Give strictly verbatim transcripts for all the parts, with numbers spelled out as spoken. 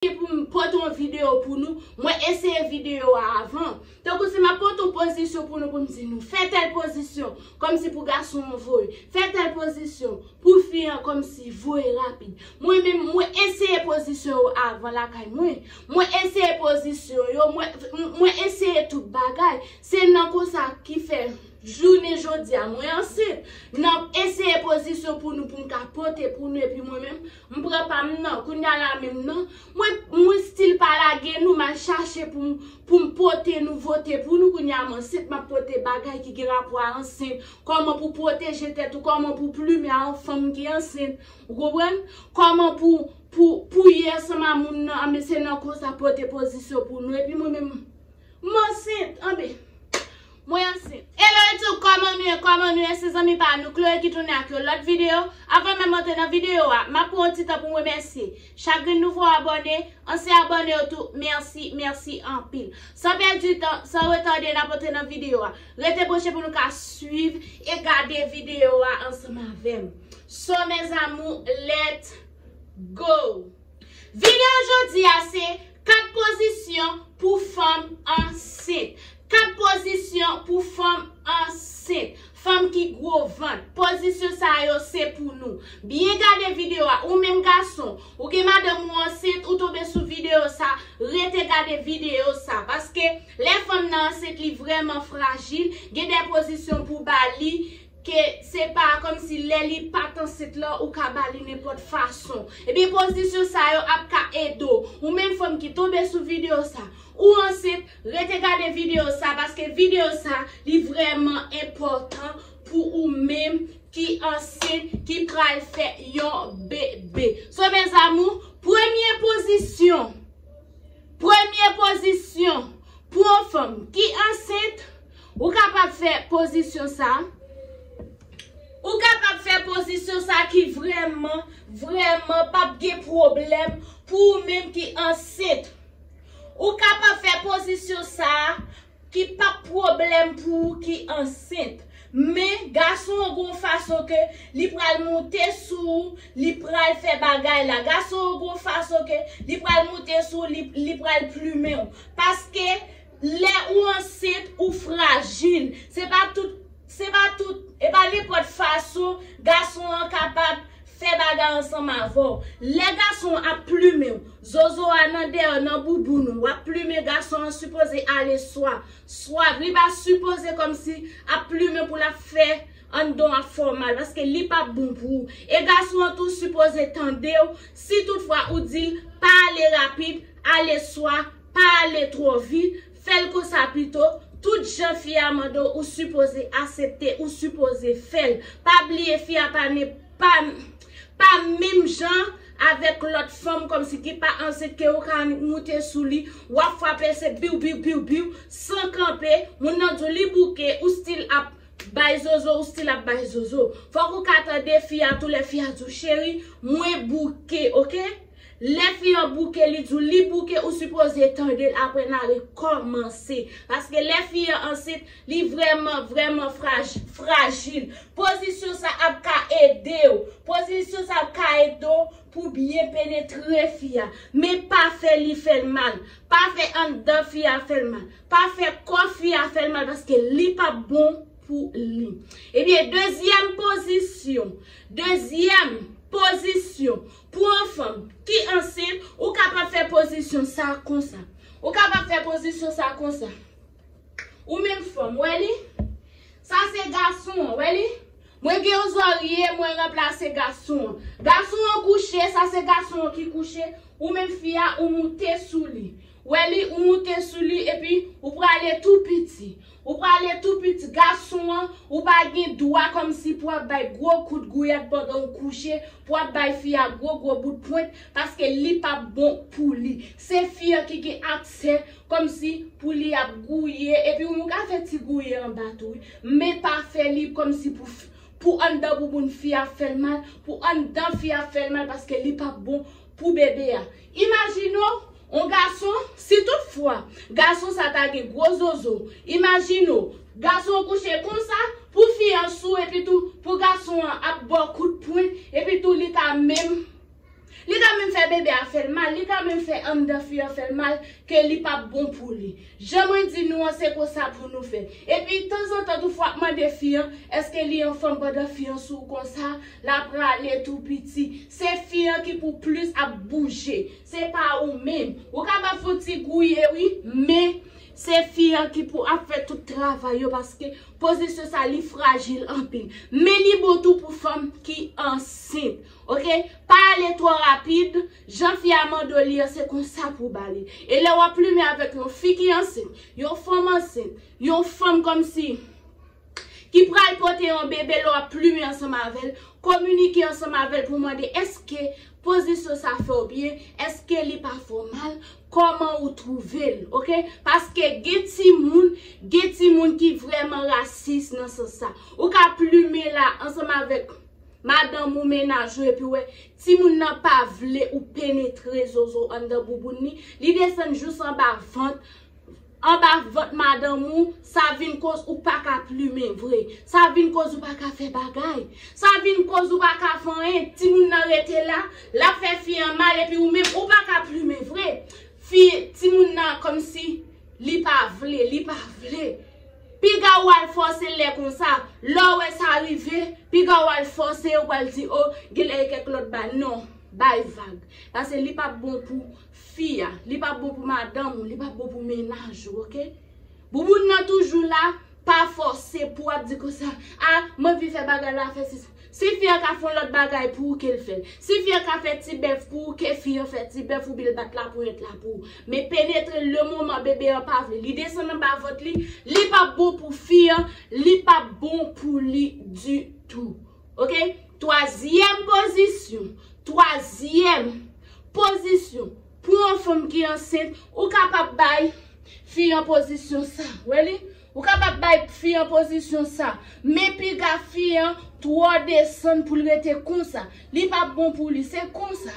pou m pote yon videyo pou nou, mwen eseye videyo a avan. Tankou si m ap pote yon pozisyon pou nou, pou m di nou, fè tèl pozisyon, kòmsi pou gason an voye, fè tèl pozisyon, pou fi an kòmsi voye rapid. Mwen menm, mwen eseye pozisyon yo avan lakay mwen. Mwen eseye pozisyon yo, mwen, mwen eseye tout bagay. Se nan konsa ki fè jounen jodi a, mwen ansent. Nan eseye pozisyon pou nou, pou m ka pote pou nou, epi mwen menm, m pran pa m nan. Kounye a la menm nan, mwen, mwen still pa lage nou, m al chache pou m, pou m pote nouvote pou nou. Kounye a, m ansent, m ap pote bagay ki gen rapò a ansent. Kòman pou pwoteje tèt ou, kòman pou plimen a yon fanm ki ansent. Ou konprann? Kòman pou, pou, pou ye ansanm a moun nan, anben se nan konsa pote pozisyon pou nou. Epi mwen menm, m ansent, anben. Mwen ansent. Hello YouTube, kòman nou ye, kòman nou ye, se zanmi pa nou, Chloé ki tounen ak yon lòt videyo. Avan menm antre nan videyo a, m ap pran yon ti tan pou m remèsye chak grenn nouvo abòne, ansyen abòne yo tou, mèsi, mèsi anpil. San pèdi tan, san retade, n ap antre nan videyo a. Rete branche pou nou ka swiv e gade videyo a ansanm avè m. So, mes amours, let's go! Videyo jodi a se kat pozisyon pou fanm ansent. Kat pozisyon pou fanm ansent. Fanm ki gwo vant. Pozisyon sa yo se pou nou. Byen gade videyo a. Ou menm gason, ou gen madanm ou ansent, ou tonbe sou videyo sa, rete gade videyo sa. Paske lè fanm nan ansent, li vrèman frajil. Gen de pozisyon pou ba li, ke se pa kòmsi lè li pa t ansent lan, ou ka ba li nenpòt fason. Ebyen, pozisyon sa yo ap ka ede w. Ou menm fanm ki tonbe sou videyo sa, ou ansent, rete gade videyo sa, paske videyo sa, li vrèman enpòtan pou ou menm ki ansent, ki pral fè yon bebe. So, mes amours, premye pozisyon, premye pozisyon pou yon fanm ki ansent, ou kapab fè pozisyon sa. Ou kapab fè pozisyon sa ki vrèman, vrèman p ap gen pwoblèm pou ou menm ki ansent. Ou kapab fè pozisyon sa ki p ap pwoblèm pou ou ki ansent. Men, gason an gon fason ke li pral moute sou ou, li pral fè bagay la. Gason an gon fason ke li pral moute sou ou, li, li pral plimen w. Paske lè ou ansent, ou frajil. Se pa tout, se pa tout, e pa nenpòt fason gason an kapab fè bagay ansanm avè w. Lè gason an ap plimen w, zozo a nan dèyè, nan bouboun ou, w ap plimen gason an sipoze ale swa, swa, li pa sipoze kòmsi ap plimen pou l ap fè anndan w ap fè w mal, paske li p ap bon pou ou. E gason an tou sipoze tande w, si toutfwa ou di l pa ale rapid, ale swa, pa ale twò vit, fè l konsa pito, tout jan fi a mande w, ou sipoze aksepte, ou sipoze fè l. Pa bliye fi a pa ne, pa, pa menm jan avèk lòt fanm kòmsi ki pa ansent ke ou ka moute sou li, w ap frape se biw, biw, biw, biw, san kanpe, moun nan di w li bouke, ou still ap bay zozo, ou still ap bay zozo. Fòk ou ka tande fi a tou lè fi a di w, cheri, mwen bouke, oke? Lè fi an bouke, li di w li bouke, ou sipoze tande l, apre n a rekòmanse. Paske lè fi an ansent, li vrèman, vrèman fraj-, frajil. Pozisyon sa ap ka ede w. Pozisyon sa ap ka ede w pou byen penetre fi a. Men pa fè li fè l mal. Pa fè anndan fi a fè l mal. Pa fè kò fi a fè l mal, paske li p ap bon pou li. Ebyen, dezyèm pozisyon. Dezyèm pozisyon. Pou yon fanm ki ansent, ou kapab fè pozisyon sa konsa. Ou kapab fè pozisyon sa konsa. Ou menm fanm, wè li? Sa se gason an, wè li? Mwen gen yon zòrye, mwen ranplase gason an. Gason an kouche, sa se gason an ki kouche. Ou menm fi a, ou moute sou li. Wè li, ou moute sou li, epi ou prale tou piti. Ou prale tou piti. Gason an, ou pa gen dwa kòmsi pou ap bay gwo kout gouyad pandan ou kouche, pou ap bay fi a gwo, gwo bout pwent, paske li p ap bon pou li. Se fi an ki gen aksè kòmsi pou li ap gouye, epi ou ka fè ti gouye anba tou, wi. Men pa fè li kòmsi pou f-, pou anndan bouboun fi a fè l mal, pou anndan fi a fè l mal, paske li p ap bon pou bebe a. Imajine w, yon gason, si toutfwa gason sa ta gen gwo zozo, imajine w, gason an kouche konsa, pou fi an sou, epi tou, pou gason an ap ba w kout pwen, epi tou, li ta menm, Li ka menm fè bebe a fè l mal, li ka menm fè anndan fi an fè l mal, ke li p ap bon pou li. Jan mwen di nou an, se konsa pou nou fè. Epi, tanzantan, tou fwa w ap mande fi an, èske li anfòm pandan fi an sou w konsa, l ap rale tou piti. Se fi an ki pou plis ap bouje. Se pa ou menm. Ou kapab fè yon ti gwouye, wi, men se fi an ki pou ap fè tout travay yo, paske pozisyon sa, li frajil anpil. Men li bon tou pou fanm ki ansent. Oke? Pa ale twò rapid. Jan fi a mande w li an, se konsa pou w ba li. E lè w ap plimen avèk yon fi ki ansent, yon fanm ansent, yon fanm kòmsi ki pral pote yon bebe, lè w ap plimen ansanm avè l, kominike ansanm avè l pou mande èske pozisyon sa fè w byen, èske li pa fè w mal, kòman ou twouve l, oke? Paske gen timoun, gen timoun ki vrèman rasis nan sans sa. Ou ka plimen la ansanm avèk madanm ou, mennaj ou, epi w wè timoun nan pa vle ou penetre zozo anndan bouboun li, li desann jous anba vant, anba vant madanm ou, sa vin koz ou pa ka plimen vre. Sa vin koz ou pa ka fè bagay. Sa vin koz ou pa ka fè anyen. Timoun nan rete la, l ap fè fi an mal, epi ou menm, ou pa ka plimen vre. Fi, timoun nan kòmsi li pa vle, li pa vle. Piga w al fòse l lè konsa. Lè w wè sa rive, piga w al fòse, ou pral di, o, genlè e kèk lòt bagay. Non, bay vag. Paske li p ap bon pou fi a, li p ap bon pou madanm ou, li p ap bon pou mennaj ou, oke? Bouboun nan toujou la, pa fòse pou w ap di konsa, a, m anvi fè bagay la, fè sesi. Si fi an ka fè yon lòt bagay pou ou, ke l fè l. Si fi an ka fè ti bèf pou ou, ke fi an fè ti bèf oubyen l bat laponyèt la pou ou. Men penetre l le moman bebe an pa vle. Li desann anba vant li, li p ap bon pou fi an, li p ap bon pou li ditou. Oke? Twazyèm pozisyon. Twazyèm pozisyon. Pou yon fanm ki ansent, ou kapab bay fi an pozisyon sa. Wè li? Ou kapab bay fi an pozisyon sa. Men piga fi an twò desann pou l rete konsa. Li p ap bon pou li. Se konsa.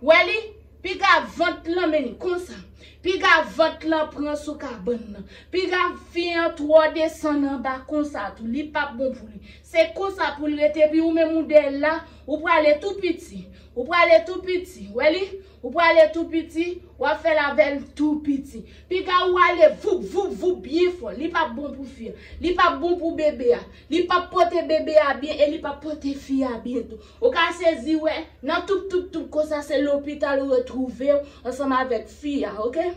Wè li? Piga vant lan mennen konsa. Piga vant lan pran sou kabann nan. Piga fi an twò desann anba konsa tou. Li p ap bon pou li. Se konsa pou l rete, epi ou menm ou dèyè l la, ou prale tou piti. Ou prale tou piti. Wè li? Ou prale tou piti, w ap fè l avè l tou piti. Piga ou ale voup, voup, voup byen fò. Li p ap bon pou fi an. Li p ap bon pou bebe a. Li p ap pote bebe a byen e li p ap pote fi a byen tou. Ou ka sezi wè, nan toup, toup, toup konsa se lopital ou retwouve w ansanm avèk fi a, oke?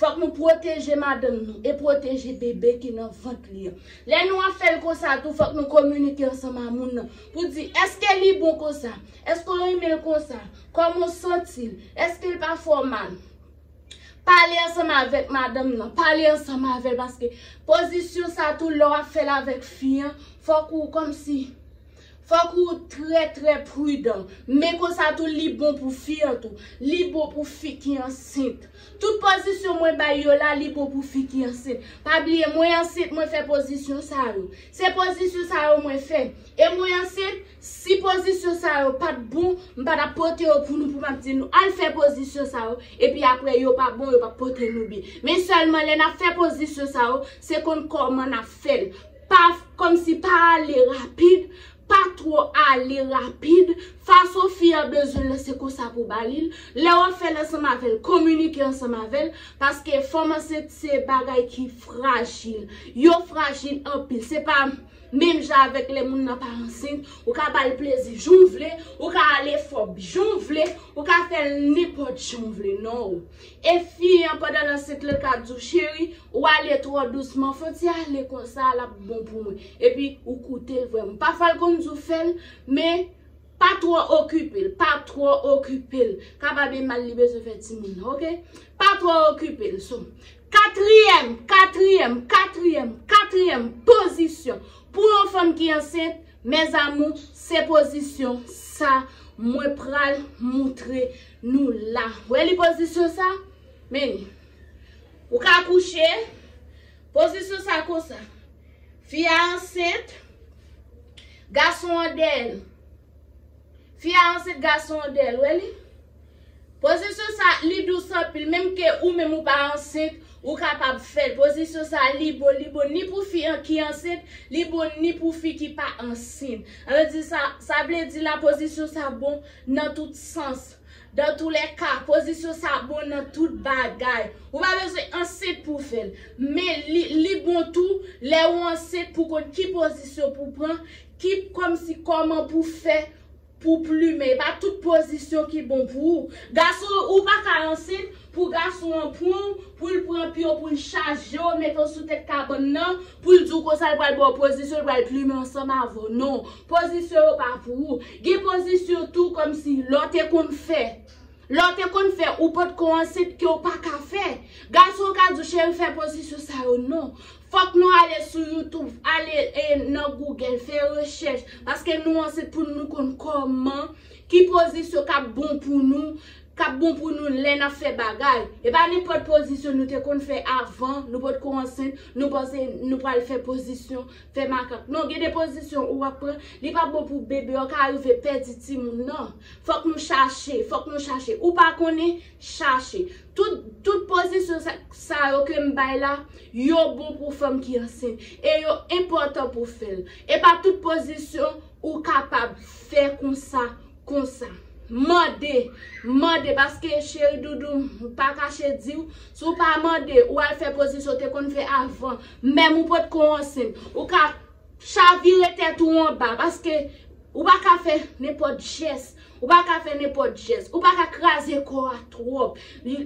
Fòk nou pwoteje madanm nou e pwoteje bebe ki nan vant li an. Lè nou ap fè l konsa tou, fòk nou kominike ansanm a moun nan pou di, èske li bon konsa? Èske w renmen l konsa? Kòman w santi l? Èske l pa fè w mal? Pale ansanm avèk madanm nan, pale ansanm avè l, paske pozisyon sa tou, lè w ap fè l avèk fi an, fòk ou kòmsi, fòk ou trè, trè pridan. Men konsa tou, li bon pou fi an tou. Li bon pou fi ki ansent. Tout pozisyon mwen bay yo la, li bon pou fi ki ansent. Pa bliye, mwen ansent, mwen fè pozisyon sa yo. Se pozisyon sa yo mwen fè. E mwen ansent, si pozisyon sa yo pa t bon, m pa t ap pote yo pou nou, pou m ap di nou, al fè pozisyon sa yo, epi apre yo pa bon, yo p ap pote nou byen. Men sèlman lè n ap fè pozisyon sa yo, se konn kòman n ap fè l. Pa, kòmsi pa ale rapid, pa twò ale rapid. Fason fi an bezwen l lan, se konsa pou ba li l. Lè w ap fè l ansanm avè l, kominike ansanm avè l, paske fanm ansent se bagay ki frajil. Yo frajil anpil. Se pa menm jan avèk lè moun nan pa ansent, ou ka ba l plezi jan w vle, ou ka ale fò jan w vle, ou ka fè l nenpòt jan w vle, non. E fi an, pandan l ansent, l ka di w, cheri, ou ale twò dousman, fè w ti ale konsa, l ap bon pou mwen. Epi, ou koute l vrèman. Pafwa, l konn di w fè l, men pa twò okipe l, pa twò okipe l. Kapab e mal li bezwen fè timoun nan, oke? Pa twò okipe l. So, katriyèm, katriyèm, katriyèm, katriyèm pozisyon. Pou yon fanm ki ansent, mes amours, se pozisyon sa mwen pral moutre nou la. Wè li pozisyon sa? Men li. Ou ka kouche, pozisyon sa konsa. Fi a ansent, gason an dèyè l. Fi a ansent, gason an dèyè l, wè li? Pozisyon sa, li dous anpil, menm ke ou menm ou pa ansent, ou kapab fè l. Pozisyon sa, li bon, li bon ni pou fi an ki ansent, li bon ni pou fi ki pa ansent. Sa vle di sa, sa vle di la pozisyon sa bon nan tout sans. Dans tous les cas, pozisyon sa bon nan tout bagay. Ou pa bezwen ansent pou fè l. Men li, li bon tou, lè ou ansent pou konn ki pozisyon pou pran, ki kòmsi kòman pou fè pou plimen. E pa tout pozisyon ki bon pou ou. Gason, ou pa ka ansent pou gason an pran w, pou l pran pye w, pou l chaje w, mete w sou tèt kabann nan, pou l di w konsa l pral ba w pozisyon, l pral plimen ansanm avè w. Non, pozisyon yo pa pou ou. Gen pozisyon tou kòmsi lè w te konn fè. Lè w te konn fè, ou potko ansent ke w pa ka fè. Gason ka di w, cheri, fè pozisyon sa yo. Non. Fòk nou ale sou YouTube, ale e, nan Google, fè rechèch. Paske nou ansent pou nou konn kòman, ki pozisyon k ap bon pou nou, k ap bon pou nou lè n ap fè bagay. E pa nenpòt pozisyon nou te konn fè avan, nou potko ansent, nou panse nou pral fè pozisyon, fè makak. Non, gen de pozisyon ou ap pran, li pa bon pou bebe, ou ka rive pèdi timoun nan. Fòk nou chache, fòk nou chache. Ou pa konnen, chache. Tout, tout pozisyon sa, sa yo ke m bay la, yo bon pou fanm ki ansent. E yo enpòtan pou fè l. E pa tout pozisyon ou kapab fè konsa, konsa. Mande, mande, paske cheri doudou, m pa kache di w, si w pa mande, ou al fè pozisyon w te konn fè avan, menm ou potko ansent, ou ka chavire tèt ou anba, paske ou pa ka fè nenpòt jès, ou pa ka fè nenpòt jès, ou pa ka kraze kò a twòp. Li,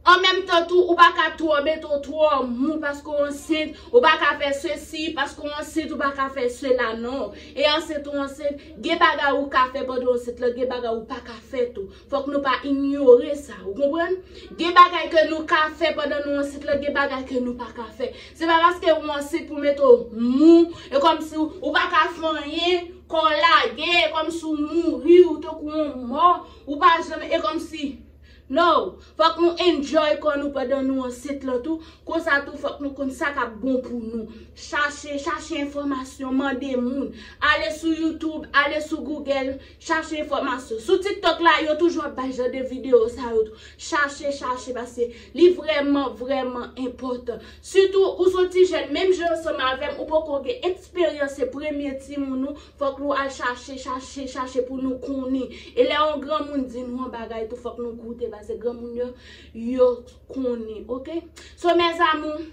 an menm tan tou, ou pa ka twò mete w twò mou paske w ansent, ou pa ka fè sesi paske w ansent, ou pa ka fè sela non. E ansent ou ansent, gen bagay ou ka fè pandan w ansent lan, gen bagay ou pa ka fè tou. Fòk nou pa inyore sa, ou konprann? Gen bagay ke nou ka fè pandan nou ansent lan, gen bagay ke nou pa ka fè. Se pa paske ou ansent pou mete w mou, e kòmsi ou, ou pa ka fè anyen, kò w lage, e kòmsi ou mouri, ou tankou yon mò, ou pa janm, e kòmsi. No, fòk nou enjoy kò nou pandan nou ansent lan tou. Konsa tou, fòk nou konn sa k ap bon pou nou. Chache, chache enfòmasyon, mande moun. Ale sou YouTube, ale sou Google, chache enfòmasyon. Sou TikTok la, yo toujou ap bay jan de videyo sa yo tou. Chache, chache, paske li vrèman, vrèman enpòtan. Sitou, ou se yon ti jèn, menm jan ansanm avè m, ou poko gen eksperyans, se premye timoun ou, fòk nou al chache, chache, chache pou nou konnen. E lè yon granmoun di nou yon bagay tou, fòk nou koute, paske granmoun yo, yo konnen, oke? So, mes amours,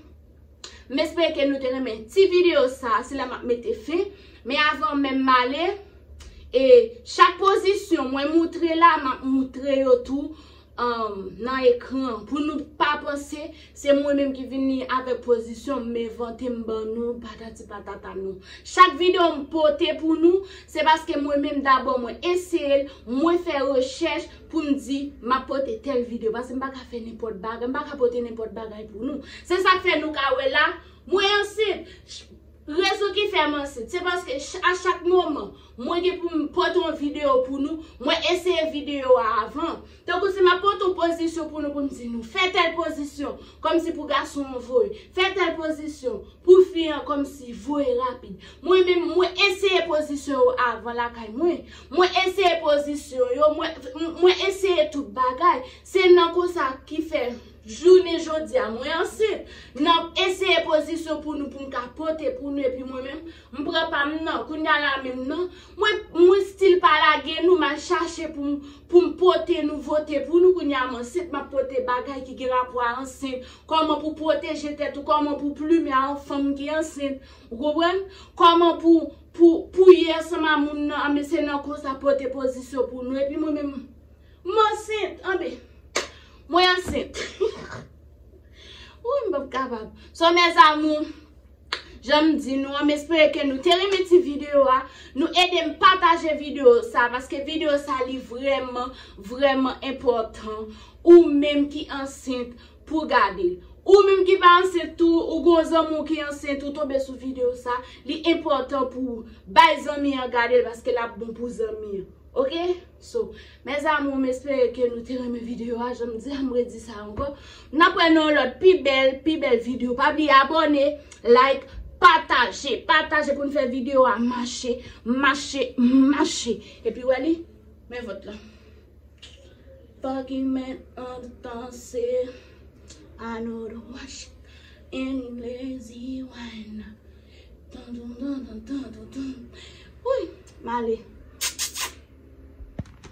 m espere ke nou te renmen ti videyo sa, se la m ap mete fen. Men avan menm m ale, e chak pozisyon mwen moutre la, m ap moutre yo tou, um, nan ekran. Pou nou pa panse se mwen menm ki vini avèk pozisyon m, m envante m ban nou, patati patata non. Chak videyo m pote pou nou, se paske mwen menm dabò mwen eseye l, mwen fè rechèch pou m di m ap pote tèl videyo. Paske m pa ka fè nenpòt bagay, m pa ka pote nenpòt bagay pou nou. Se sa k fè nou ka wè la, mwen ansent. Rezon ki fè m ansent, se paske ch-, a chak moman, mwen gen pou m pote yon videyo pou nou, mwen eseye videyo a avan. Tankou si m ap pote yon pozisyon pou nou, pou m di nou, fè tèl pozisyon, kòmsi pou gason an voye, fè tèl pozisyon, pou fi an kòmsi voye rapid. Mwen menm, mwen eseye pozisyon yo avan lakay mwen. Mwen eseye pozisyon yo, mwen, mwen eseye tout bagay. Se nan konsa ki fè jounen jodi a, mwen ansent. N ap eseye pozisyon pou nou, pou m ka pote pou nou, epi mwen menm, m pran pa m nan. Kounye a la menm nan, mwen, mwen still pa lage nou, m al chache pou m, pou m pote nouvote pou nou. Kounye a m ansent, m ap pote bagay ki gen rapò a ansent. Kòman pou pwoteje tèt ou, kòman pou plimen a yon fanm ki ansent. Ou konprann? Kòman pou, pou, pou ye ansanm a moun nan, men se nan konsa pote pozisyon pou nou. Epi mwen menm, m ansent, anben, mwen ansent. Wi, m p ap kapab. So, mes amours, jan m di nou an, m espere ke nou te renmen ti videyo a. Nou ede m pataje videyo sa, paske videyo sa, li vrèman, vrèman enpòtan. Ou menm ki ansent, pou gade l. Ou menm ki pa ansent tou, ou gon zanmi w ki ansent, ou tonbe sou videyo sa, li enpòtan pou w bay zanmi an gade l, paske l ap bon pou zanmi an. Oke? So, mes amours, m espere ke nou te renmen videyo a, jan m di a, m redi sa ankò. N ap wè nan yon lòt pi bèl, pi bèl videyo. Pa bliye abòne, like, pataje, pataje pou n fè videyo a mache, mache, mache. Epi wè li, men vant lan. Fucking man on the dance. I know the wash and lazy wine. Dun, dun, dun, dun, dun, dun, dun. Wi, m ale.